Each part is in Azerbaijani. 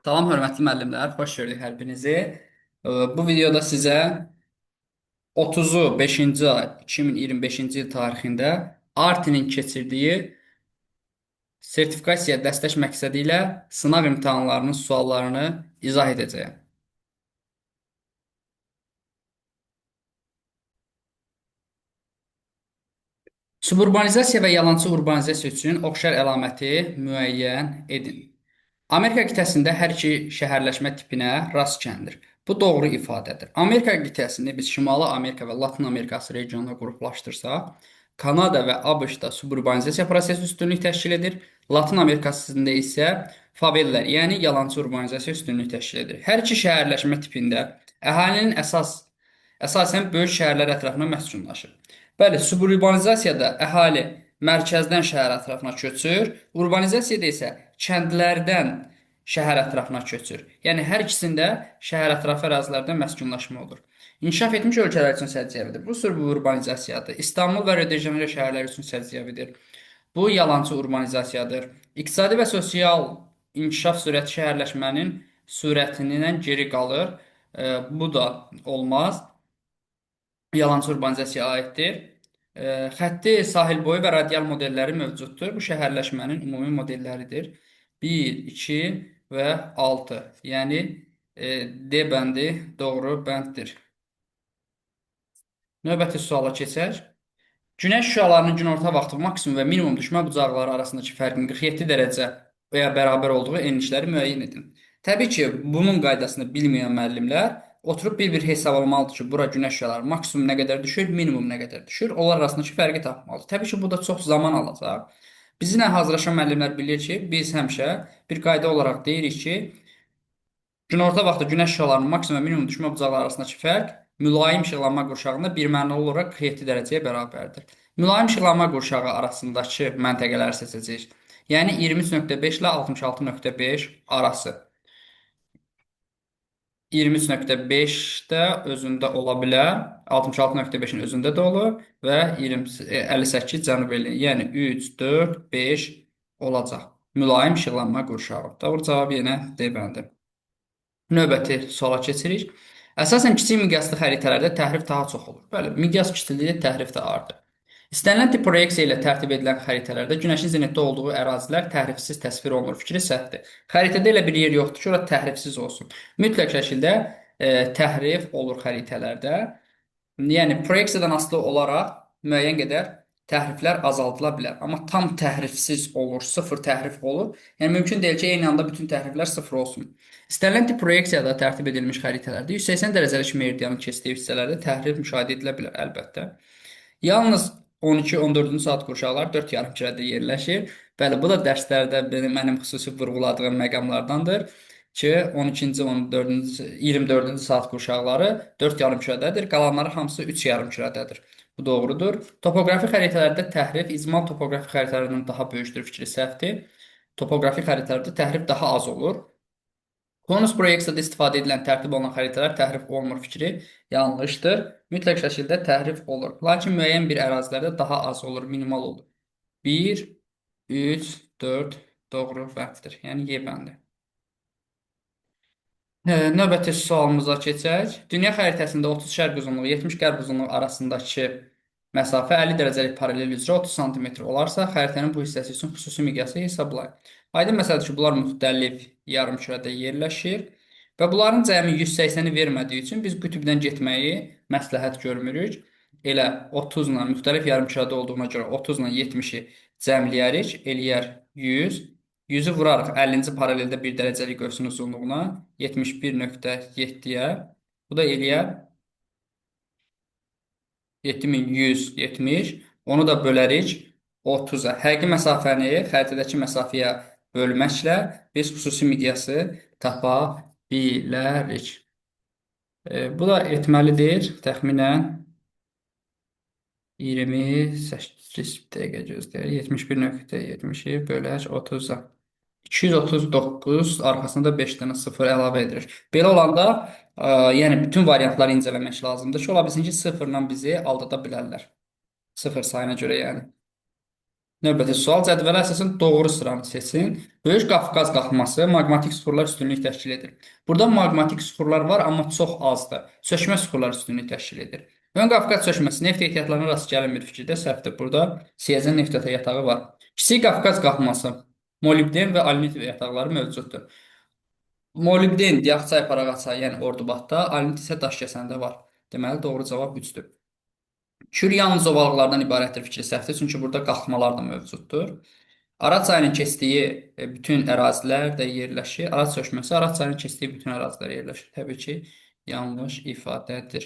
Salam hörmətli müəllimlər, xoş gördük hər birinizi. Bu videoda sizə 30-u 5-ci ay 2025-ci il tarixində Artinin keçirdiyi sertifikasiya dəstək məqsədi ilə sınaq imtahanlarının suallarını izah edəcəyəm. Suburbanizasiya və yalançı urbanizasiya üçün oxşar əlaməti müəyyən edin. Amerika qitəsində hər iki şəhərləşmə tipinə rast gəlinir. Bu doğru ifadədir. Amerika qitəsini biz Şimali Amerika və Latın Amerikası regionuna qruplaşdırsaq, Kanada və ABŞ-da suburbanizasiya prosesi üstünlük təşkil edir. Latın Amerikasında isə favellər, yəni yalançı urbanizasiya üstünlük təşkil edir. Hər iki şəhərləşmə tipində əhalinin əsasən böyük şəhərlər ətrafına məskunlaşır. Bəli, suburbanizasiyada əhali mərkəzdən şəhər ətrafına köçür, urbanizasiyada isə kəndlərdən şəhər ətrafına köçür. Yəni hər ikisində şəhər ətrafı ərazilərdə məskunlaşma olur. İnkişaf etmiş ölkələr üçün səciyyəvidir. Bu suburbanizasiyadır. İstanbul və Rio de Janeiro şəhərləri üçün səciyyəvidir. Bu yalançı urbanizasiyadır. İqtisadi və sosial inkişaf sürəti şəhərləşmənin sürətindən geri qalır. Bu da olmaz. Yalançı urbanizasiyaya aiddir. Xətti sahil boyu və radial modelləri mövcuddur. Bu şəhərləşmənin ümumi modelləridir. 1, 2 və 6. Yəni D bəndi doğru bənddir. Növbəti suala keçək. Günəş şüalarının günorta vaxtı maksimum və minimum düşmə bucaqları arasındakı fərqin 47 dərəcə və ya bərabər olduğu enlikləri müəyyən edin. Təbii ki, bunun qaydasını bilməyən müəllimlər oturub bir-bir hesablamalıdır ki, bura günəş şüaları maksimum nə qədər düşür, minimum nə qədər düşür, onlar arasındakı fərqi tapmalıdır. Təbii ki, bu da çox zaman alacaq. Bizimlə hazırlaşan müəllimlər bilir ki, biz həmişə bir qayda olaraq deyirik ki, günorta vaxtı günəş şüalarının maksimum və minimum düşmə bucaqları arasındakı fərq mülayim işıqlanma qurşağında birmənalı olaraq 47 dərəcəyə bərabərdir. Mülayim işıqlanma qurşağı arasındakı məntəqələri seçəcəyik. Yəni 23.5 ilə 66.5 arası. 23.5 də özündə ola bilər, 66.5-in özündə də olur və 58 cənub elin, yəni 3, 4, 5 olacaq. Mülayim işıqlanma qurşağı. Doğru cavab yenə D bəndi. Növbəti suala keçirik. Əsasən kiçik miqyaslı xəritələrdə təhrif daha çox olur. Bəli, miqyas kiçildikcə təhrif də artır. İstənilən tip proyeksiya ilə tərtib edilən xəritələrdə günəşin zenitdə olduğu ərazilər təhrifsiz təsvir olunur. Fikri səhvdir. Xəritədə elə bir yer yoxdur ki, ora təhrifsiz olsun. Mütləq şəkildə təhrif olur xəritələrdə. Yəni proyeksiyadan asılı olaraq müəyyən qədər təhriflər azaldıla bilər. Amma tam təhrifsiz olur, sıfır təhrif olur. Yəni mümkün deyil ki, eyni anda bütün təhriflər sıfır olsun. İstənilən tip proyeksiyada tərtib edilmiş xəritələrdə 180 dərəcəlik meridianın keçdiyi hissələrdə təhrif müşahidə edilə bilər əlbəttə. Yalnız 12-14-cü saat qurşaqları 4 yarımkürədə yerləşir. Bəli, bu da dərslərdə mənim xüsusi vurğuladığım məqamlardandır ki, 12-ci, 14-cü, 24-cü saat qurşaqları 4 yarımkürədədir. Qalanları hamısı 3 yarımkürədədir. Bu doğrudur. Topoqrafi xəritələrdə təhrif icmal topoqrafi xəritələrdən daha böyükdür fikri səhvdir. Topoqrafi xəritələrdə təhrif daha az olur. Konus proyeksiyada istifadə edilən tərtib olunan xəritələr təhrif olmur fikri yanlışdır. Mütləq şəkildə təhrif olur. Lakin müəyyən bir ərazilərdə daha az olur, minimal olur. 1, 3, 4 doğru bənddir. Yəni Y bəndi. Növbəti sualımıza keçək. Dünya xəritəsində 30 şərq uzunluğu, 70 qərb uzunluğu arasındakı məsafə 50 dərəcəlik paralel üzrə 30 sm olarsa, xəritənin bu hissəsi üçün xüsusi miqyası hesablayın. Aydın məsələdir ki, bunlar müxtəlif yarımkürədə yerləşir və bunların cəmi 180-i vermədiyi üçün biz qütbdən getməyi məsləhət görmürük. Elə 30 ilə müxtəlif yarımkürədə olduğuna görə 30 ilə 70-i cəmləyərik, eləyər 100. 100-ü vurarıq 50-ci paraleldə 1 dərəcəlik qövsün uzunluğuna 71.7-yə. Bu da eləyər 7170. Onu da bölərik 30-a. Həqiqi məsafəni xəritədəki məsafəyə bölməklə biz xüsusi miqyası tapa bilərik. Bu da etməlidir təxminən 28 dəqiqə gözləyək. 71.70-i bölək 30-a. 239 arxasında 5 dənə 0 əlavə edirik. Belə olanda, yəni bütün variantları incələmək lazımdır ki, ola bilsin ki, sıfırla bizi aldada bilərlər. Sıfır sayına görə yəni. Növbəti sual cədvələ əsasən doğru sıranı seçin. Böyük Qafqaz qalxması maqmatik süxurlar üstünlük təşkil edir. Burada maqmatik süxurlar var, amma çox azdır. Sökmə süxurlar üstünlük təşkil edir. Ön Qafqaz çökməsi neft ehtiyatlarına rast gələn bir fikirdə səhvdir. Burada Siyəzən neft yatağı var. Kiçik Qafqaz qalxması molibden və alünit yataqları mövcuddur. Molibden Diyaqçay, Parağaçay, yəni Ordubadda, alünit isə Daşkəsəndə var. Deməli, doğru cavab 3-dür. Kür yalnız ovalıqlardan ibarətdir fikri səhvdir, çünki burada qalxmalar da mövcuddur. Araz çayının keçdiyi bütün ərazilər də yerləşir. Araz çökməsi Araz çayının keçdiyi bütün ərazilər yerləşir. Təbii ki, yanlış ifadədir.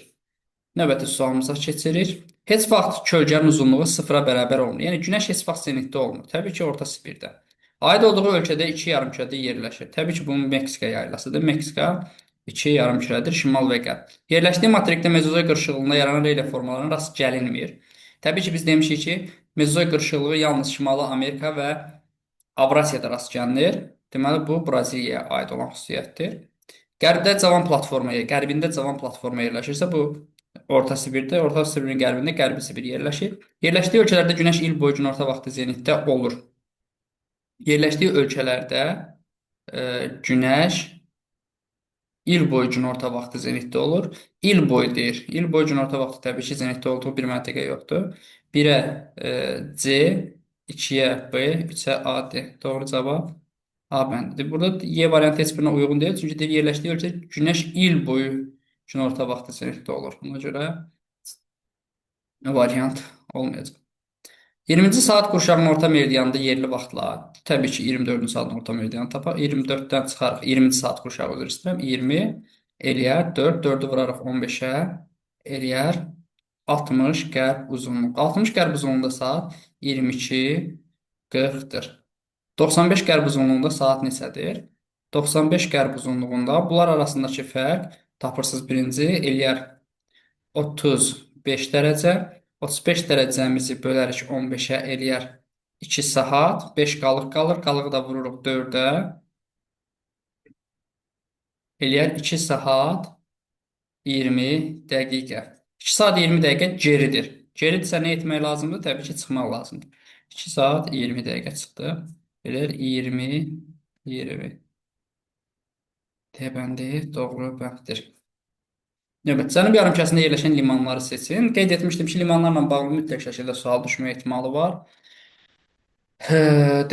Növbəti sualımıza keçirik. Heç vaxt kölgənin uzunluğu sıfıra bərabər olmur. Yəni günəş heç vaxt zenitdə olmur. Təbii ki, Orta Sibirdə. Aid olduğu ölkədə iki yarımkürədə yerləşir. Təbii ki, bunun Meksika yaylasıdır. Meksika iki yarımkürədir, şimal və qərb. Yerləşdiyi materikdə mezozoy qırışıqlığında yaranan relyef formalarına rast gəlinmir. Təbii ki, biz demişik ki, mezozoy qırışıqlığı yalnız Şimali Amerika və Avrasiyada rast gəlinir. Deməli, bu Braziliyaya aid olan xüsusiyyətdir. Qərbdə cavan platforma, qərbində cavan platforma yerləşirsə, bu Orta Sibirdə, Orta Sibirin qərbində Qərbi Sibir yerləşir. Yerləşdiyi ölkələrdə günəş il boyu günorta vaxtı zenitdə olur. Yerləşdiyi ölkələrdə günəş il boyu günorta vaxtı zenitdə olur. İl boyu deyir. İl boyu günorta vaxtı təbii ki, zenitdə olduğu bir məntəqə yoxdur. 1-ə C, 2-yə B, 3-ə A, D. Doğru cavab A bəndidir. Burada Y variantı heç birinə uyğun deyil. Çünki deyir, yerləşdiyi ölkədə günəş il boyu günorta vaxtı zenitdə olur. Buna görə variant olmayacaq. 20-ci saat qurşağının orta meridianında yerli vaxtla, təbii ki, 24-cü saatın orta meridianı tapaq. 24-dən çıxarıq 20-ci saat qurşağı üzr istəyirəm. 20 eləyər 4, 4-ü vurarıq 15-ə, eləyər 60 qərb uzunluq. 60 qərb uzunluğunda saat 22:40-dır. 95 qərb uzunluğunda saat neçədir? 95 qərb uzunluğunda bunlar arasındakı fərq tapırsınız birinci eləyər 35 dərəcə. 35 dərəcəmizi bölərik 15-ə eləyər 2 saat. 5 qalıq qalır. Qalığı da vururuq 4-ə. Eləyər 2 saat 20 dəqiqə. 2 saat 20 dəqiqə geridir. Geridirsə nə etmək lazımdır? Təbii ki, çıxmaq lazımdır. 2 saat 20 dəqiqə çıxdı. Eləyər 20 20. D bəndi doğru bənddir. Növbət Cənub yarımkürəsində yerləşən limanları seçin. Qeyd etmişdim ki, limanlarla bağlı mütləq şəkildə sual düşmə ehtimalı var.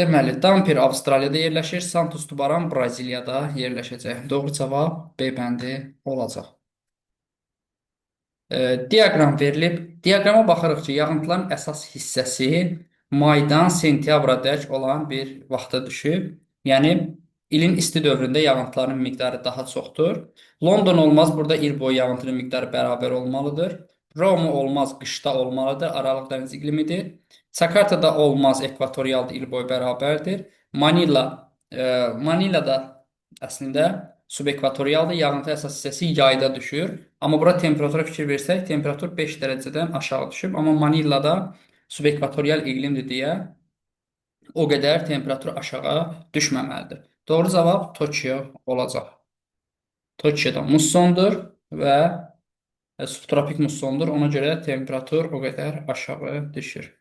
Deməli, Dampier Avstraliyada yerləşir, Santos Tubaran Braziliyada yerləşəcək. Doğru cavab B bəndi olacaq. Diaqram verilib. Diaqrama baxırıq ki, yağıntıların əsas hissəsi maydan sentyabra dək olan bir vaxta düşüb. Yəni, ilin isti dövründə yağıntıların miqdarı daha çoxdur. London olmaz, burada il boyu yağıntının miqdarı bərabər olmalıdır. Roma olmaz, qışda olmalıdır, Aralıq dəniz iqlimidir. Cakartada olmaz, ekvatorialdır, il boyu bərabərdir. Manila, Manilada əslində subekvatorialdır, yağıntı əsas hissəsi yayda düşür. Amma bura temperatura fikir versək, temperatur 5 dərəcədən aşağı düşüb. Amma Manilada subekvatorial iqlimdir deyə o qədər temperatur aşağı düşməməlidir. Doğru cavab Tokyo olacaq. Tokyoda mussondur və subtropik mussondur. Ona görə temperatur o qədər aşağı düşür.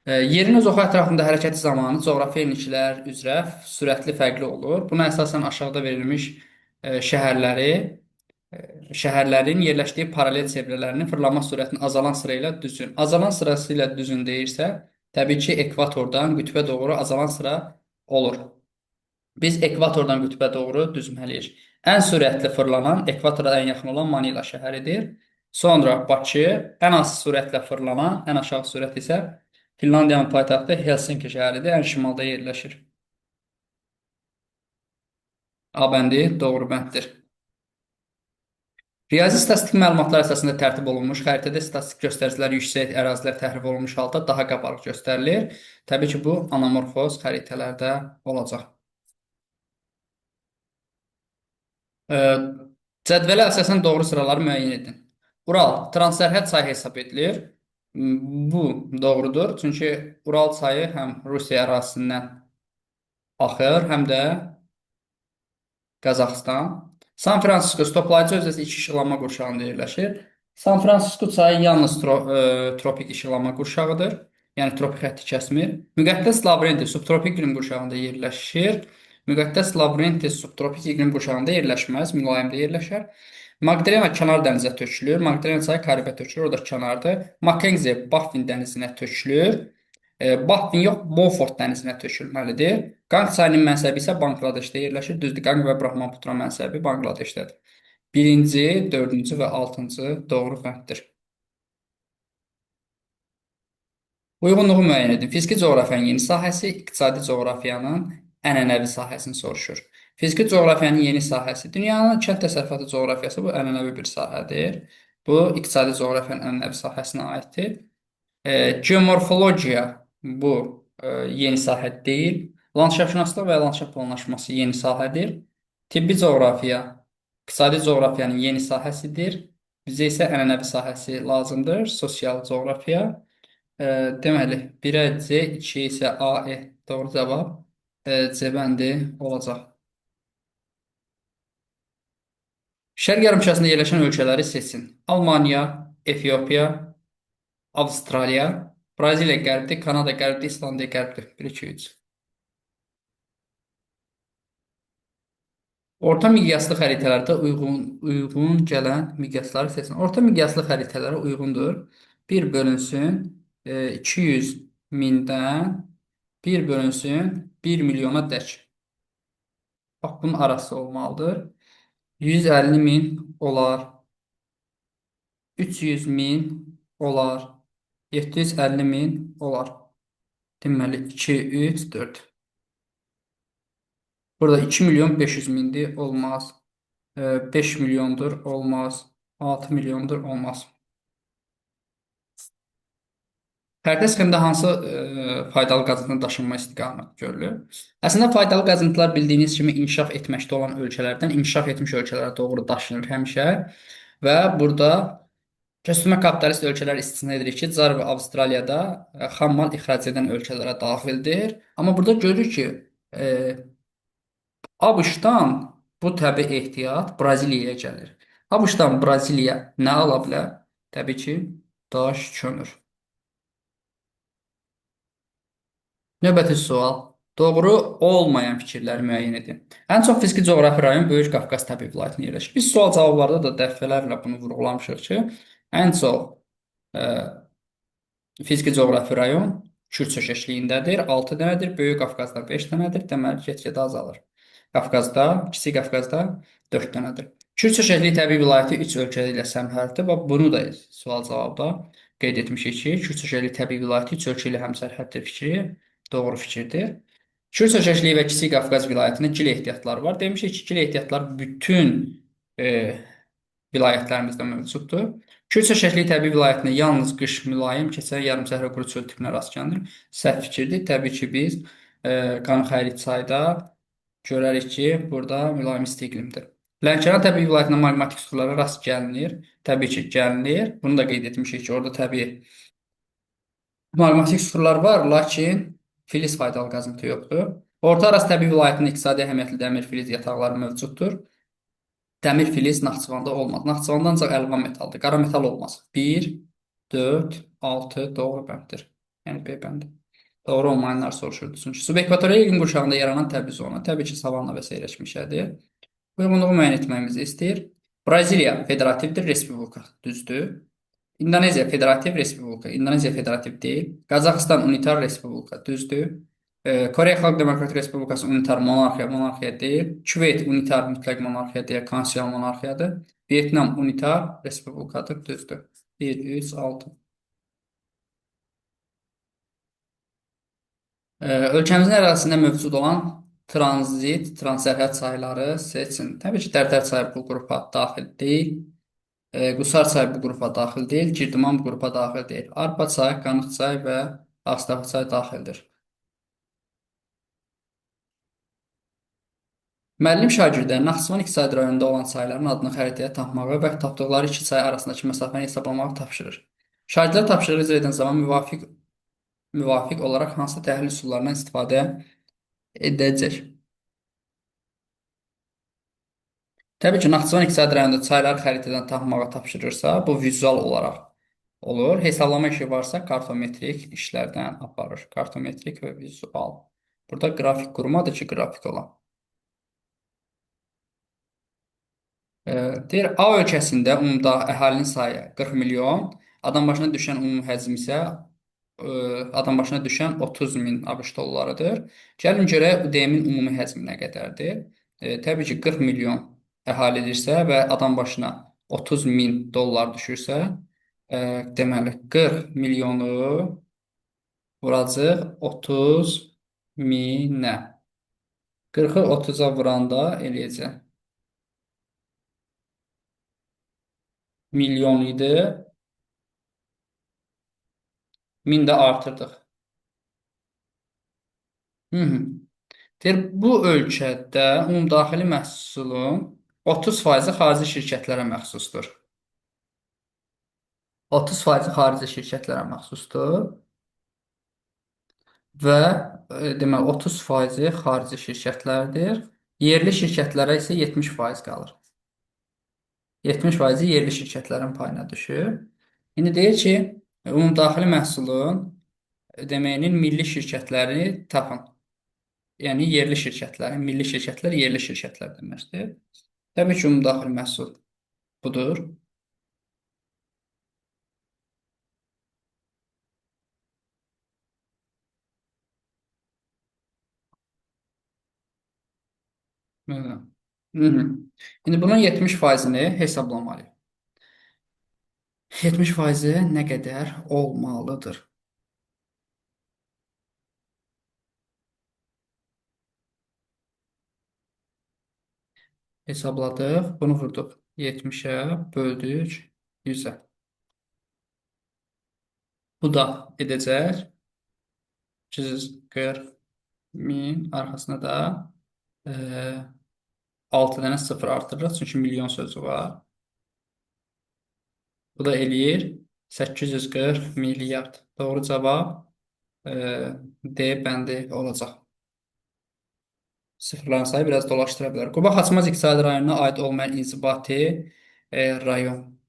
Yerin öz oxu ətrafında hərəkəti zamanı coğrafi enliklər üzrə sürətli fərqli olur. Buna əsasən aşağıda verilmiş şəhərləri, şəhərlərin yerləşdiyi paralel çevrələrinin fırlanma sürətini azalan sıra ilə düzün. Azalan sırası ilə düzün deyirsə, təbii ki, ekvatordan qütbə doğru azalan sıra olur. Biz ekvatordan qütbə doğru düzməliyik. Ən sürətli fırlanan ekvatora ən yaxın olan Manila şəhəridir. Sonra Bakı, ən az sürətlə fırlanan, ən aşağı sürət isə Finlandiyanın paytaxtı Helsinki şəhəridir, ən şimalda yerləşir. A bəndi doğru bənddir. Riyazi statistik məlumatlar əsasında tərtib olunmuş xəritədə statistik göstəricilər yüksək ərazilər təhrif olunmuş halda daha qabarıq göstərilir. Təbii ki, bu anamorfoz xəritələrdə olacaq. Cədvələ əsasən doğru sıraları müəyyən edin. Ural transsərhəd çayı hesab edilir. Bu doğrudur. Çünki Ural çayı həm Rusiya ərazisindən axır, həm də Qazaxıstan. San Fransisko stoplayıcı hövzəsi iki işıqlanma qurşağında yerləşir. San Fransisko çayı yalnız tropik işıqlanma qurşağıdır. Yəni tropik xətti kəsmir. Müqəddəs Lavrenti subtropik iqlim qurşağında yerləşir. Müqəddəs Lavrenti subtropik iqlim qurşağında yerləşməz, mülayimdə yerləşər. Magdalena kənar dənizə tökülür. Magdalena çayı Karibə tökülür, o da kənardır. Mackenzie Baffin dənizinə tökülür. Baffin yox, Beaufort dənizinə tökülməlidir. Qanq çayının mənsəbi isə Bangladeşdə yerləşir. Düzdür, Qanq və Brahmaputra mənsəbi Bangladeşdədir. Birinci, dördüncü və altıncı doğru bənddir. Uyğunluğu müəyyən edin. Fiziki coğrafiyanın yeni sahəsi, iqtisadi coğrafiyanın ənənəvi sahəsini soruşur. Fiziki coğrafiyanın yeni sahəsi, dünyanın kənd təsərrüfatı coğrafiyası bu ənənəvi bir sahədir. Bu, iqtisadi coğrafiyanın ənənəvi sahəsinə aiddir. Geomorfologiya bu yeni sahə deyil. Landşaftşünaslıq və landşaft planlaşması yeni sahədir. Tibbi coğrafiya, iqtisadi coğrafiyanın yeni sahəsidir. Bizə isə ənənəvi sahəsi lazımdır. Sosial coğrafiya. Deməli, 1-ə C, 2-yə isə A, E. Doğru cavab C bəndi olacaq. Şərq yarımkürəsində yerləşən ölkələri seçin. Almaniya, Efiopiya, Avstraliya, Braziliya qərbdir, Kanada qərbdir, İslandiya qərbdir. 1, 2, 3. Orta miqyaslı xəritələrdə uyğun gələn miqyasları seçin. Orta miqyaslı xəritələrə uyğundur. 1 bölünsün 200 mindən 1 bölünsün 1 milyona dək. Bax, bunun arası olmalıdır. 150 min olar. 300 min olar. 750 min olar. Deməli, 2, 3, 4. Burada 2 milyon 500 mindir, olmaz. 5 milyondur, olmaz. 6 milyondur, olmaz. Xəritə sxemdə hansı faydalı qazıntının daşınma istiqaməti görülür? Əslində, faydalı qazıntılar bildiyiniz kimi inkişaf etməkdə olan ölkələrdən inkişaf etmiş ölkələrə doğru daşınır həmişə. Və burada köçürmə kapitalist ölkələr istisna edirik ki, CAR və Avstraliyada xam mal ixrac edən ölkələrə daxildir. Amma burada görürük ki, ABŞ-dan bu təbii ehtiyat Braziliyaya gəlir. ABŞ-dan Braziliya nə ala bilər? Təbii ki, daş kömür. Növbəti sual. Doğru olmayan fikirləri müəyyən edin. Ən çox fiziki coğrafi rayon Böyük Qafqaz təbii vilayətində yerləşir. Biz sual cavablarda da dəfələrlə bunu vurğulamışıq ki, ən çox fiziki coğrafi rayon Kür çökəkliyindədir. 6 dənədir. Böyük Qafqazda 5 dənədir. Deməli, get-gedə azalır. Qafqazda, Kiçik Qafqazda 4 dənədir. Kür çökəkliyi təbii vilayəti 3 ölkə ilə səmhərdir. Bax, bunu da sual cavabda qeyd etmişik ki, Kür çökəkliyi təbii vilayəti 3 ölkə ilə həmsərhəddir fikri doğru fikirdir. Kür çökəkliyi və Kiçik Qafqaz vilayətində gil ehtiyatları var. Demişik ki, gil ehtiyatlar bütün vilayətlərimizdə mövcuddur. Kür çökəkliyi təbii vilayətində yalnız qış mülayim keçən yarımsəhra quru çöl tipinə rast gəlinir. Səhv fikirdir. Təbii ki, biz Qanxəyri çayda görərik ki, burada mülayim isti iqlimdir. Lənkəran təbii vilayətində maqmatik suxurlara rast gəlinir. Təbii ki, gəlinir. Bunu da qeyd etmişik ki, orada təbii maqmatik suxurlar var, lakin filiz faydalı qazıntı yoxdur. Orta Araz təbii vilayətində iqtisadi əhəmiyyətli dəmir filiz yataqları mövcuddur. Dəmir filiz Naxçıvanda olmaz. Naxçıvanda ancaq əlvan metaldır. Qara metal olmaz. 1, 4, 6 doğru bənddir. Yəni B bəndi. Doğru olmayanlar soruşurdu. Çünki subekvatorial iqlim qurşağında yaranan təbii zona, təbii ki, savanna və seyrəkmişədir. Uyğunluğu müəyyən etməyimizi istəyir. Braziliya federativdir, respublika. Düzdür. İndoneziya federativ respublika. İndoneziya federativ deyil. Qazaxıstan unitar respublika. Düzdür. Koreya Xalq Demokratik Respublikası unitar monarxiya, monarxiya deyil. Küveyt unitar mütləq monarxiya deyil, konstitusional monarxiyadır. Vyetnam unitar respublikadır. Düzdür. 1, 3, 6. Ölkəmizin ərazisində mövcud olan tranzit, transsərhəd çayları seçin. Təbii ki, Tərtər çayı bu qrupa daxil deyil. Qusar çayı bu qrupa daxil deyil. Girdiman bu qrupa daxil deyil. Arpa çayı, Qanıq çayı və Ağstafa çayı daxildir. Müəllim şagirdə Naxçıvan iqtisadi rayonunda olan çayların adını xəritəyə tapmağı və tapdıqları iki çay arasındakı məsafəni hesablamağı tapşırır. Şagirdlər tapşırığı icra edən zaman müvafiq olaraq hansı təhlil üsullarından istifadə edəcək? Təbii ki, Naxçıvan iqtisadi rayonunda çayları xəritədən tapmağı tapşırırsa, bu vizual olaraq Olur. Hesablama işi varsa kartometrik işlərdən aparır. Kartometrik və vizual. Burada qrafik qurmadır ki, qrafik olan. Deyir, A ölkəsində ümumda əhalinin sayı 40 milyon, adam başına düşən ümumi həcm isə adam başına düşən 30 min ABŞ dollarıdır. Gəlin görək UDM-in ümumi həcmi nə qədərdir? Təbii ki, 40 milyon əhalidirsə və adam başına 30 min dollar düşürsə, deməli 40 milyonu vuracaq 30 minə. 40-ı 30-a vuranda eləyəcək. Milyon idi. 1000 də artırdıq. Hı -hı. Deyir, bu ölkədə ümumdaxili məhsulun 30% xarici şirkətlərə məxsusdur. 30% xarici şirkətlərə məxsusdur və deməli 30% xarici şirkətlərdir. Yerli şirkətlərə isə 70% qalır. 70% yerli şirkətlərin payına düşür. İndi deyir ki, ümumdaxili məhsulun deməyinin milli şirkətləri tapın. Yəni yerli şirkətlərin, milli şirkətlər yerli şirkətlər deməkdir. Təbii ki, ümumdaxili məhsul budur. Hı -hı. İndi bunun 70%-ni hesablamalıyıq. 70% nə qədər olmalıdır? Hesabladıq. Bunu vurduq 70-ə, böldük 100-ə. Bu da edəcək 240 min, arxasına da 6 dənə 0 artırırıq. Çünki milyon sözü var. Bu da eləyir 840 milyard. Doğru cavab D bəndi olacaq. Sıfırların sayı biraz dolaşdıra bilər. Quba Xaçmaz İqtisadi rayonuna aid olmayan inzibati rayon.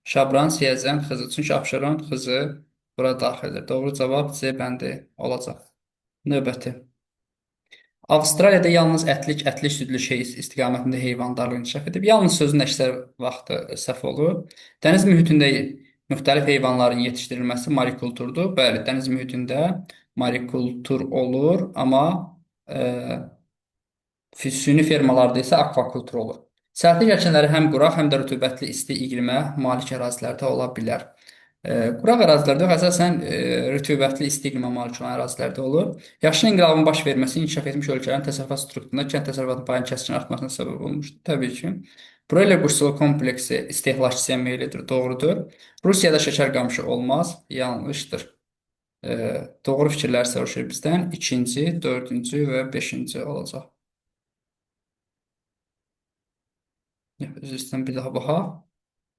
Şabran, Siyəzən, Xızı. Çünki Abşeron, Xızı bura daxildir. Doğru cavab C bəndi olacaq. Növbəti. Avstraliyada yalnız ətlik, ətlik südlü şey istiqamətində heyvandarlıq inkişaf edib. Yalnız sözün əksər vaxtı səhv olur. Dəniz mühitində müxtəlif heyvanların yetişdirilməsi marikulturdur. Bəli, dəniz mühitində marikultur olur, amma süni fermalarda isə akvakultur olur. Sərtlik əkinləri həm quraq, həm də rütubətli isti iqlimə malik ərazilərdə ola bilər. Quraq ərazilərdə yox, əsasən rütubətli isti iqlimə malik olan ərazilərdə olur. Yaşıl inqilabın baş verməsi inkişaf etmiş ölkələrin təsərrüfat strukturunda kənd təsərrüfatının payının kəskin artmasına səbəb olmuşdur. Təbii ki. Broiler quşçuluğu kompleksi istehlakçıya meyillidir, doğrudur. Rusiyada şəkər qamışı olmaz, yanlışdır. Doğru fikirlər soruşur bizdən. İkinci, dördüncü və beşinci olacaq. Üzr istəyirəm, bir daha baxaq.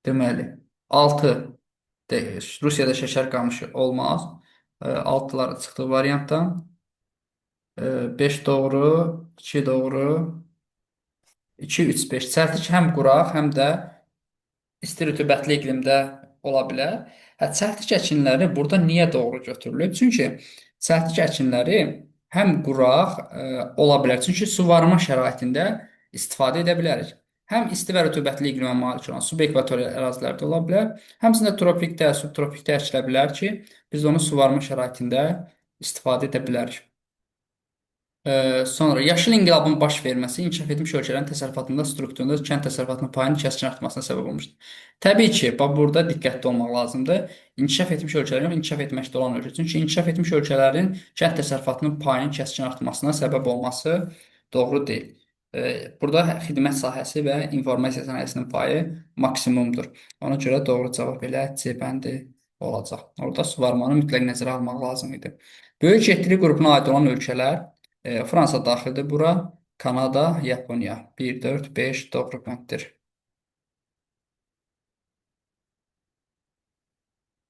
Deməli, 6 Rusiyada şəkər qamışı olmaz. 6-ları çıxdı variantdan. 5 doğru, 2 doğru, 2, 3, 5. Çəltik həm quraq, həm də isti rütubətli iqlimdə ola bilər. Hə, çəltik əkinləri burada niyə doğru götürülüb? Çünki çəltik əkinləri həm quraq ola bilər. Çünki suvarma şəraitində istifadə edə bilərik. Həm isti və rütubətli iqlimə malik olan subekvatorial ərazilərdə ola bilər. Həmçinin tropikdə, subtropikdə əkilə bilər ki, biz onu suvarma şəraitində istifadə edə bilərik. Sonra yaşıl inqilabın baş verməsi inkişaf etmiş ölkələrin təsərrüfatında, strukturunda kənd təsərrüfatının payının kəskin artmasına səbəb olmuşdur. Təbii ki, bax burada diqqətli olmaq lazımdır. İnkişaf etmiş ölkələrin yox, inkişaf etməkdə olan ölkə. Çünki inkişaf etmiş ölkələrin kənd təsərrüfatının payının kəskin artmasına səbəb olması doğru deyil. Burada xidmət sahəsi və informasiya sənayesinin payı maksimumdur. Ona görə doğru cavab elə C bəndi olacaq. Orada suvarmanı mütləq nəzərə almaq lazım idi. Böyük Yeddilik qrupuna aid olan ölkələr Fransa daxildir bura, Kanada, Yaponiya. 1, 4, 5 doğru bənddir.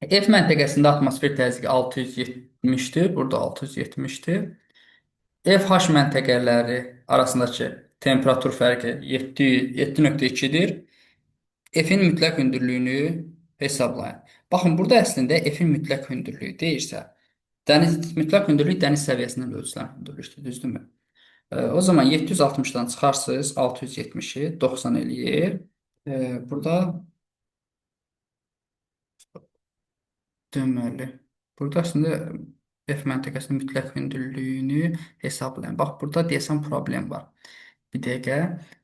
F məntəqəsində atmosfer təzyiqi 670-dir. Burada 670-dir. F-H məntəqələri arasındakı temperatur fərqi 7,2-dir. F-in mütləq hündürlüyünü hesablayın. Baxın, burada əslində F-in mütləq hündürlüyü deyirsə, dəniz mütləq hündürlük dəniz səviyyəsindən ölçülən hündürlükdür, düzdürmü? O zaman 760-dan çıxarsınız 670-i 90 eləyir. Burada deməli, burada əslində F məntəqəsinin mütləq hündürlüyünü hesablayın. Bax, burada deyəsən problem var. Bir dəqiqə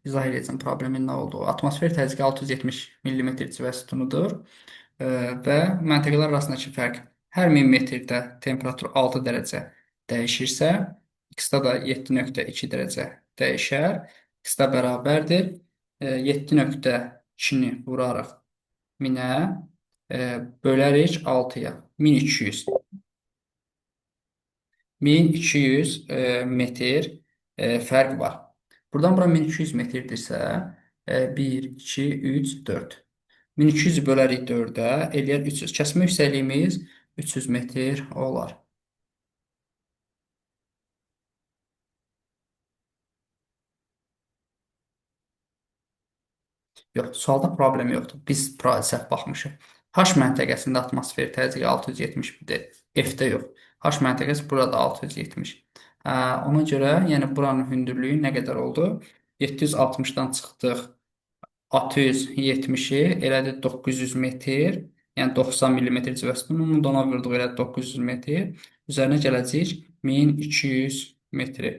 izah edəcəm problemin nə olduğu. Atmosfer təzyiqi 670 mm civə sütunudur. Və məntəqələr arasındakı fərq hər 1000 metrdə temperatur 6 dərəcə dəyişirsə, X-da da 7.2 dərəcə dəyişər. X-da bərabərdir. 7.2-ni vurarıq 1000-ə, bölərik 6-ya. 1200. 1200 metr fərq var. Buradan bura 1200 metrdirsə, 1, 2, 3, 4. 1200 bölərik 4-ə, eləyər 300. Kəsmə yüksəkliyimiz 300 metr olar. Yox, sualda problem yoxdur. Biz səhv baxmışıq. H məntəqəsində atmosfer təzyiqi 671-dir. F-də yox. H məntəqəsi burada 670. Hə, ona görə, yəni buranın hündürlüyü nə qədər oldu? 760-dan çıxdıq 670-i, elədi 900 metr. Yəni 90 millimetr civə sütunu. Bunu da ona vurduq, elədi 900 metr. Üzərinə gələcək 1200 metri.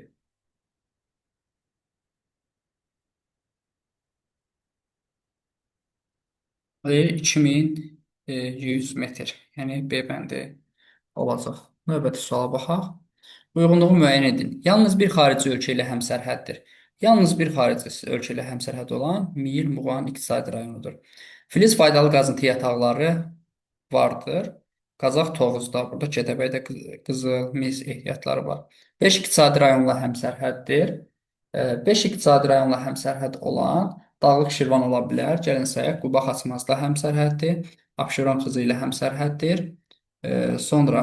Deyir 2100 metr. Yəni B bəndi olacaq. Növbəti suala baxaq. Uyğunluğu müəyyən edin. Yalnız bir xarici ölkə ilə həmsərhəddir. Yalnız bir xarici ölkə ilə həmsərhəd olan Miyil Muğan iqtisadi rayonudur. Filiz faydalı qazıntı yataqları vardır. Qazax Tovuzda, burada Gədəbəydə qızıl, mis ehtiyatları var. 5 iqtisadi rayonla həmsərhəddir. 5 iqtisadi rayonla həmsərhəd olan Dağlıq Şirvan ola bilər. Gəlin sayaq. Quba Xaçmazla həmsərhəddir. Abşeron Xızı ilə həmsərhəddir. Sonra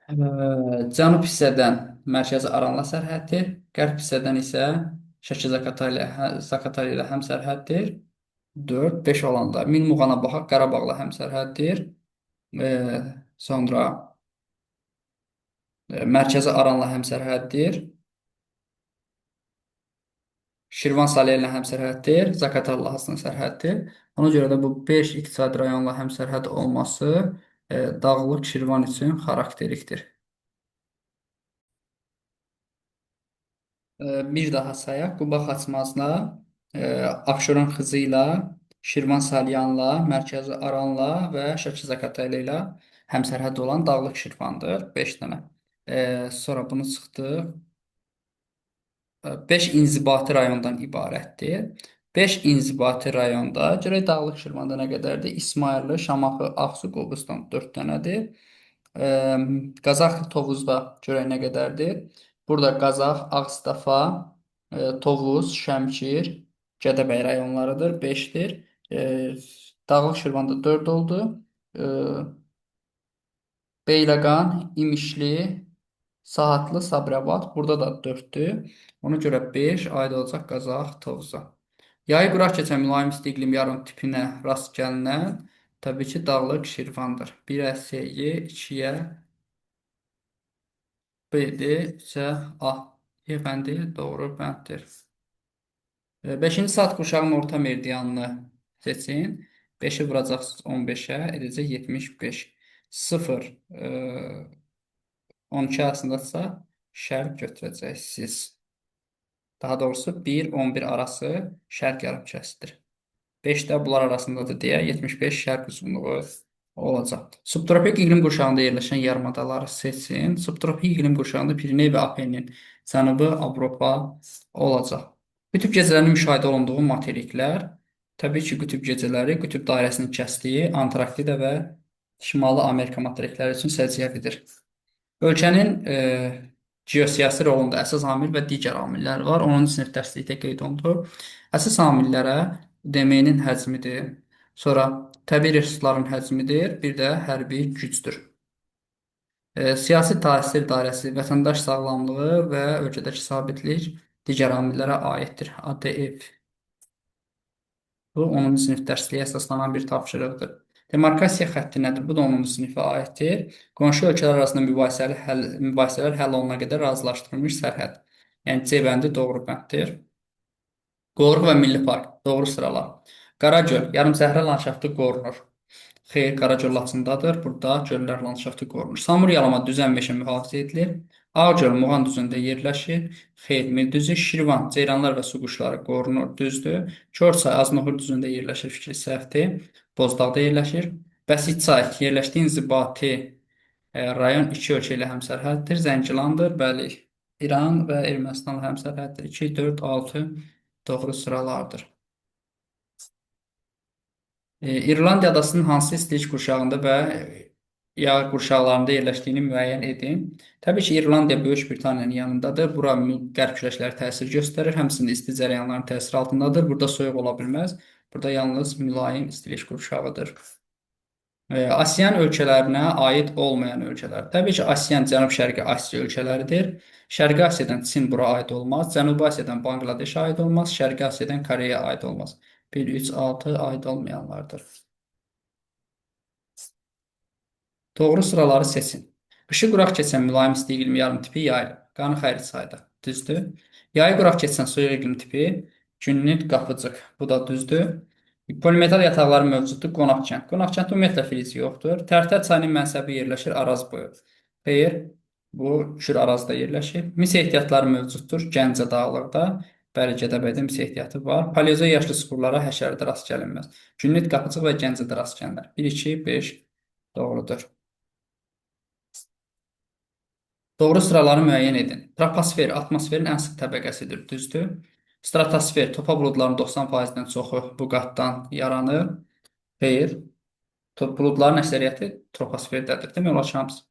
cənub hissədən Mərkəzi Aranla sərhəddir. Qərb hissədən isə Şəki Zaqatala ilə həmsərhəddir. 4, 5 olanda Minmuğana baxaq, Qarabağla həmsərhəddir. Sonra Mərkəzi Aranla həmsərhəddir. Şirvan Salyer ilə həmsərhəddir. Zaqatala Lahısla sərhəddir. Ona görə də bu 5 iqtisadi rayonla həmsərhəd olması Dağlıq Şirvan üçün xarakterikdir. Bir daha sayaq. Quba Xaçmazla, Abşeron Xızı ilə, Şirvan Salyanla, Mərkəzi Aranla və Şəki Zaqatala ilə həmsərhəd olan Dağlıq Şirvandır. 5 dənə. Sonra bunu çıxdıq. 5 inzibati rayondan ibarətdir. 5 inzibati rayonda görək Dağlıq Şirvanda nə qədərdir? İsmayıllı, Şamaxı, Ağsu, Qobustan 4 dənədir. Qazax Tovuzda görək nə qədərdir? Burada Qazax, Ağstafa, Tovuz, Şəmkir, Gədəbəy rayonlarıdır. 5-dir. Dağlıq Şirvanda 4 oldu. Beyləqan, İmişli, Saatlı, Sabirabad. Burada da 4-dür. Ona görə 5 aid olacaq Qazax Tovuza. Yayı quraq keçən mülayim isti iqlim yarım tipinə rast gəlinən təbii ki, Dağlıq Şirvandır. 1-ə S-y, 2-yə B-dir, 3-ə A. E bəndi doğru bənddir. 5-ci saat qurşağın orta meridianını seçin. 5-i vuracaqsınız 15-ə, edəcək 75. 0, 12 arasındadırsa şərq götürəcəksiniz. Daha doğrusu 1, 11 arası şərq yarımkəsidir. 5 də bunlar arasındadır deyə 75 şərq uzunluğu olacaq. Subtropik iqlim qurşağında yerləşən yarımadaları seçin. Subtropik iqlim qurşağında Piriney və Apennin cənubi Avropa olacaq. Qütb gecələrinin müşahidə olunduğu materiklər, təbii ki, qütb gecələri qütb dairəsinin kəsdiyi Antarktida və Şimali Amerika materikləri üçün səciyyəvidir. Ölkənin geosiyasi rolunda əsas amil və digər amillər var. 10-cu sinif dərslikdə qeyd olundu. Əsas amillərə DM'nin həcmidir, sonra təbii resursların həcmidir, bir də hərbi gücdür. Siyasi təsir dairəsi, vətəndaş sağlamlığı və ölkədəki sabitlik digər amillərə aiddir. ADF. Bu 10-cu sinif dərsliyə əsaslanan bir tapşırıqdır. Demarkasiya xətti nədir? Bu da 10-cu sinifə aiddir. Qonşu ölkələr arasında mübahisələr həll olunana qədər razılaşdırılmış sərhəd. Yəni C bəndi doğru bənddir. Qoruq və Milli Park. Doğru sıralar. Qaragöl. Yarımsəhra landşaftı qorunur. Xeyr, Qaragöl Laçındadır. Burada göllər landşaftı qorunur. Samur yalama düzən meşə mühafizə edilir. Ağgöl Muğan düzündə yerləşir. Xeyr, Mil düzü. Şirvan, ceyranlar və su quşları qorunur. Düzdür. Korçay Aznoxur düzündə yerləşir. Fikri səhvdir. Bozdağda yerləşir. Bəsitçay yerləşdiyi inzibati rayon iki ölkə ilə həmsərhəddir. Zəngilandır. Bəli, İran və Ermənistanla həmsərhəddir. 2, 4, 6 doğru sıralardır. İrlandiya adasının hansı istilik qurşağında və yağ qurşaqlarında yerləşdiyini müəyyən edin. Təbii ki, İrlandiya Böyük Britaniyanın yanındadır. Bura qərb küləkləri təsir göstərir. Həmçinin isti cərəyanların təsiri altındadır. Burada soyuq ola bilməz. Burada yalnız mülayim istilik qurşağıdır. ASEAN ölkələrinə aid olmayan ölkələr. Təbii ki, ASEAN Cənub-Şərqi Asiya ölkələridir. Şərqi Asiyadan Çin bura aid olmaz. Cənubi Asiyadan Bangladeş aid olmaz. Şərqi Asiyadan Koreya aid olmaz. 1, 3, 6 aid olmayanlardır. Doğru sıraları seçin. Qışı quraq keçən mülayim isti iqlim yarım tipi yaylı. Qanı çayda. Düzdür. Yayı quraq keçən soyuq iqlim tipi Günnüt Qapıcıq. Bu da düzdür. Polimetal yataqları mövcuddur. Qonaqkənd. Qonaqkənd ümumiyyətlə filizi yoxdur. Tərtər çayının mənsəbi yerləşir Araz boyu. Xeyr, bu Kür Arazda yerləşir. Mis ehtiyatları mövcuddur. Gəncə dağlıqda. Bəli, Gədəbəydə mis ehtiyatı var. Paleozoy yaşlı süxurlara həşərdə rast gəlinməz. Günnüt Qapıcıq və Gəncədə rast gəlinər. 1, 2, 5 doğrudur. Doğru sıraları müəyyən edin. Troposfer atmosferin ən sıx təbəqəsidir, düzdür. Stratosfer topa buludların 90%-dən çoxu bu qatdan yaranır. Xeyr. Buludların əksəriyyəti troposferdədir. Demək olar ki, hamısı.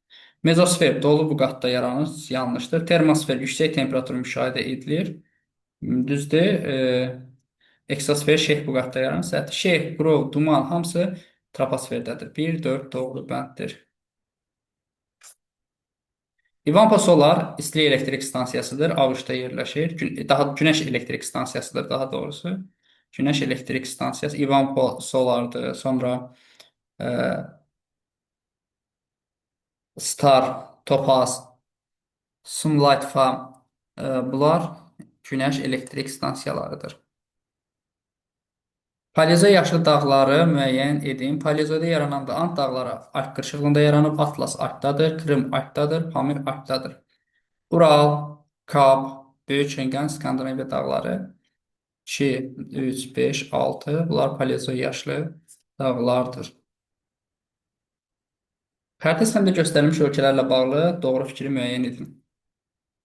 Mezosfer dolu bu qatda yaranır, yanlışdır. Termosfer yüksək temperatur müşahidə edilir. Düzdür. Eksosfer şeyh bu qatda yaranır. Səhvdir. Şeyh, qrov, duman hamısı troposferdədir. 1, 4 doğru bənddir. Ivanpa Solar istilik elektrik stansiyasıdır. Avuşda yerləşir. Daha günəş elektrik stansiyasıdır daha doğrusu. Günəş elektrik stansiyası Ivanpo Solardır. Sonra e, Star, Topaz, Sunlight Farm bunlar günəş elektrik stansiyalarıdır. Paleozoy yaşlı dağları müəyyən edin. Paleozoyda yaranan da Ant dağları Alp qırşığında yaranıb, Atlas Alpdadır, Krım Alpdadır, Pamir Alpdadır. Ural, Kap, Böyük Çengan, Skandinaviya dağları 2, 3, 5, 6 bunlar paleozoy yaşlı dağlardır. Xəritə səhmdə göstərilmiş ölkələrlə bağlı doğru fikri müəyyən edin.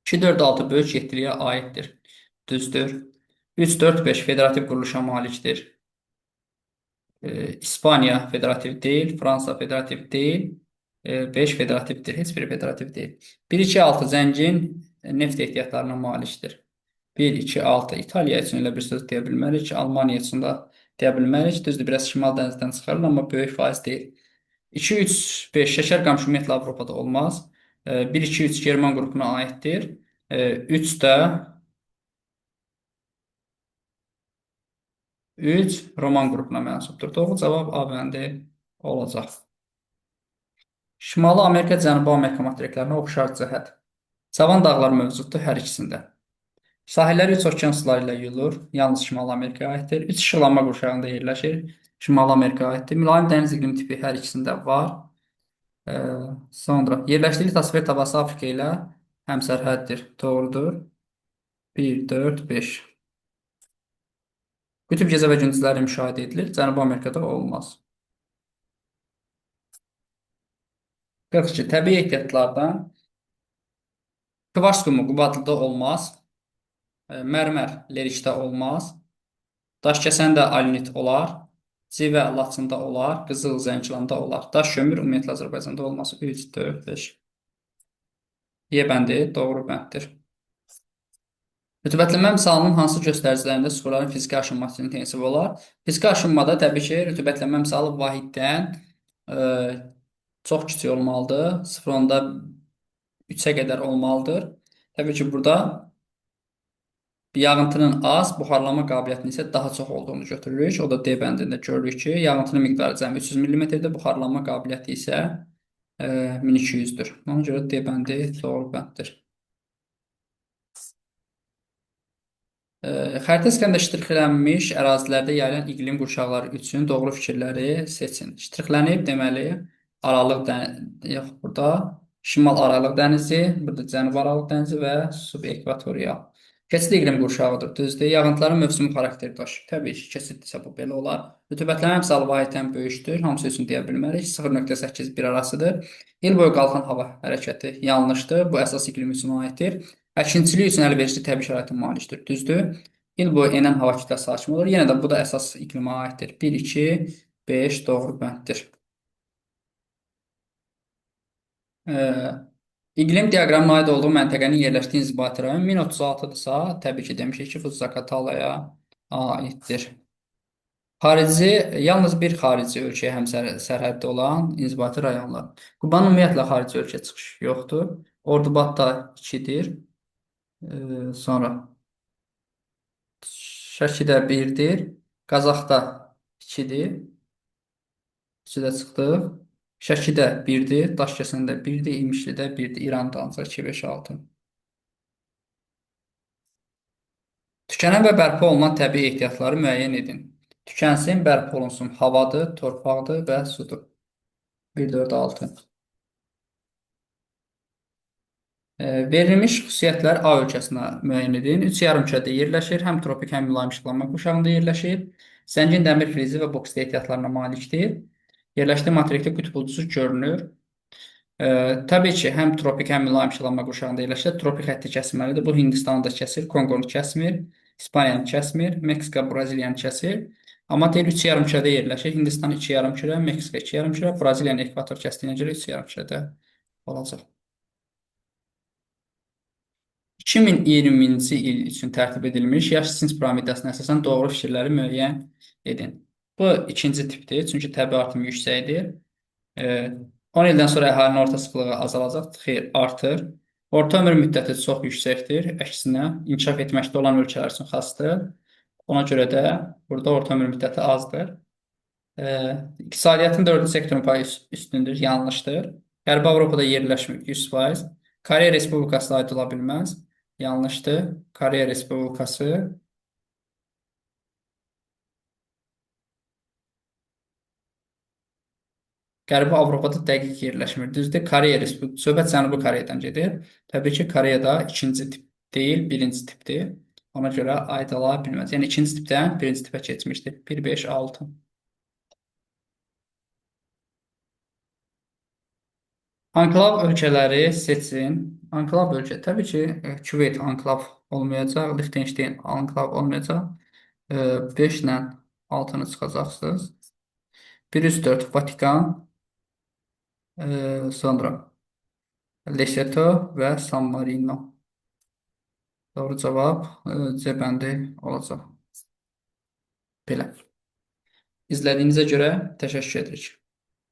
2, 4, 6 böyük yeddiliyə aiddir. Düzdür. 3, 4, 5 federativ quruluşa malikdir. İspaniya federativ deyil, Fransa federativ deyil, 5 federativdir. Heç biri federativ deyil. 1, 2, 6 zəngin neft ehtiyatlarına malikdir. 1, 2, 6 İtaliya üçün elə bir söz deyə bilmərik. Almaniya üçün də deyə bilmərik. Düzdür, biraz Şimal dənizdən çıxarılır, amma böyük faiz deyil. 2, 3, 5 şəkər qamışı ümumiyyətlə Avropada olmaz. 1, 2, 3 German qrupuna aiddir. 3 də 3 Roman qrupuna mənsubdur. Doğru cavab A bəndi olacaq. Şimali Amerika, Cənubi Amerika materiklərinə oxşar cəhət. Cavan dağlar mövcuddur hər ikisində. Sahilləri üç okean suları ilə yuyulur. Yalnız Şimali Amerikaya aiddir. Üç işıqlanma qurşağında yerləşir. Şimali Amerikaya aiddir. Mülayim dəniz iqlim tipi hər ikisində var. Sonra yerləşdiyi litosfer tabası Afrika ilə həmsərhəddir. Doğrudur. 1, 4, 5. Qütb gecə və gündüzləri müşahidə edilir. Cənubi Amerikada olmaz. 42. Təbii ehtiyatlardan Kvars qumu Qubadlıda olmaz. Mərmər Lerikdə olmaz. Daşkəsəndə alinit olar. Civə Laçında olar. Qızıl Zəngilanda olar. Daş kömür ümumiyyətlə Azərbaycanda olmaz. 3, 4, 5. Y bəndi doğru bənddir. Rütubətlənmə misalının hansı göstəricilərində suxurların fiziki aşınması intensiv olar? Fiziki aşınmada təbii ki, rütubətlənmə misalı vahiddən çox kiçik olmalıdır. 0,3-ə qədər olmalıdır. Təbii ki, burada Yağıntının az, buxarlanma qabiliyyətinin isə daha çox olduğunu götürürük. O da D bəndində görürük ki, yağıntının miqdarı cəmi 300 millimetrdir, buxarlanma qabiliyyəti isə 1200-dür. Ona görə D bəndi doğru bənddir. Xəritə sxemində ştrixlənmiş ərazilərdə yayılan iqlim qurşaqları üçün doğru fikirləri seçin. Ştrixlənib deməli, Aralıq dənizi, yox burada Şimal Aralıq dənizi, burada Cənub Aralıq dənizi və subekvatorial. Keçid iqlim qurşağıdır, düzdür. Yağıntıların mövsümi xarakteri daşıyır. Təbii ki, keçiddirsə bu belə olar. Rütubətlənmə əmsalı vahiddən böyükdür. Hamısı üçün deyə bilmərik. 0,8 bir arasıdır. İl boyu qalxan hava hərəkəti yanlışdır. Bu əsas iqlim üçün aiddir. Əkinçilik üçün əlverişli təbii şəraitə malikdir. Düzdür. İl boyu enən hava kütləsi hakim olur. Yenə də bu da əsas iqlimə aiddir. 1, 2, 5 doğru bənddir. İqlim diaqramına aid olduğu məntəqənin yerləşdiyi inzibati rayon 1036-dırsa, təbii ki, demişik ki, bu Zaqatalaya aiddir. Xarici, yalnız bir xarici ölkəyə həmsərhəddə olan inzibati rayonlar. Qubanın ümumiyyətlə xarici ölkə çıxışı yoxdur. Ordubad da 2-dir. Sonra Şəkidə 1-dir. Qazaxda 2-dir. 3-də çıxdıq. Şəkidə 1-dir, Daşkəsəndə 1-dir, İmişlidə 1-dir. İranda ancaq 2, 5, 6. Tükənən və bərpa olunan təbii ehtiyatları müəyyən edin. Tükənsin, bərpa olunsun. Havadır, torpaqdır və sudur. 1, 4, 6. Verilmiş xüsusiyyətlər A ölkəsinə müəyyən edin. Üç yarımkürədə yerləşir. Həm tropik, həm mülayim işıqlanma quşağında yerləşir. Zəngin dəmir filizi və boksit ehtiyatlarına malikdir. Yerləşdiyi materikdə qütb ulduzu görünür. Təbii ki, həm tropik, həm mülayim işıqlanma qurşağında yerləşir. Tropik xətti kəsməlidir. Bu Hindistanı da kəsir, Konqonu kəsmir, İspaniyanı kəsmir, Meksika, Braziliyanı kəsir. Amma deyir 3 yarımkürədə yerləşir. Hindistan 2 yarımkürə, Meksika 2 yarımkürə, Braziliyanın ekvator kəsdiyinə görə 3 yarımkürədə olacaq. 2020-ci il üçün tərtib edilmiş yaş cins piramidasına əsasən doğru fikirləri müəyyən edin. Bu ikinci tipdir, çünki təbii artım yüksəkdir. 10 ildən sonra əhalinin orta sıxlığı azalacaq, xeyr, artır. Orta ömür müddəti çox yüksəkdir, əksinə inkişaf etməkdə olan ölkələr üçün xasdır. Ona görə də burada orta ömür müddəti azdır. İqtisadiyyatın dördüncü sektorun payı üstündür, yanlışdır. Qərbi Avropada yerləşmir 100%. Koreya Respublikası aid ola bilməz. Yanlışdır. Koreya Respublikası Qərbi Avropada dəqiq yerləşmir. Düzdür? Koreya Respublikası. Söhbət Cənubi Koreyadan gedir. Təbii ki, Koreyada ikinci tip deyil, birinci tipdir. Ona görə aid ola bilməz. Yəni ikinci tipdən birinci tipə keçmişdir. 1, 5, 6. Anklav ölkələri seçin. Anklav ölkə. Təbii ki, Küveyt anklav olmayacaq. Liechtenstein anklav olmayacaq. 5 ilə 6-nı çıxacaqsınız. 104 Vatikan. Sonra Lesotho və San Marino. Doğru cavab C bəndi olacaq. Belə. İzlədiyinizə görə təşəkkür edirik.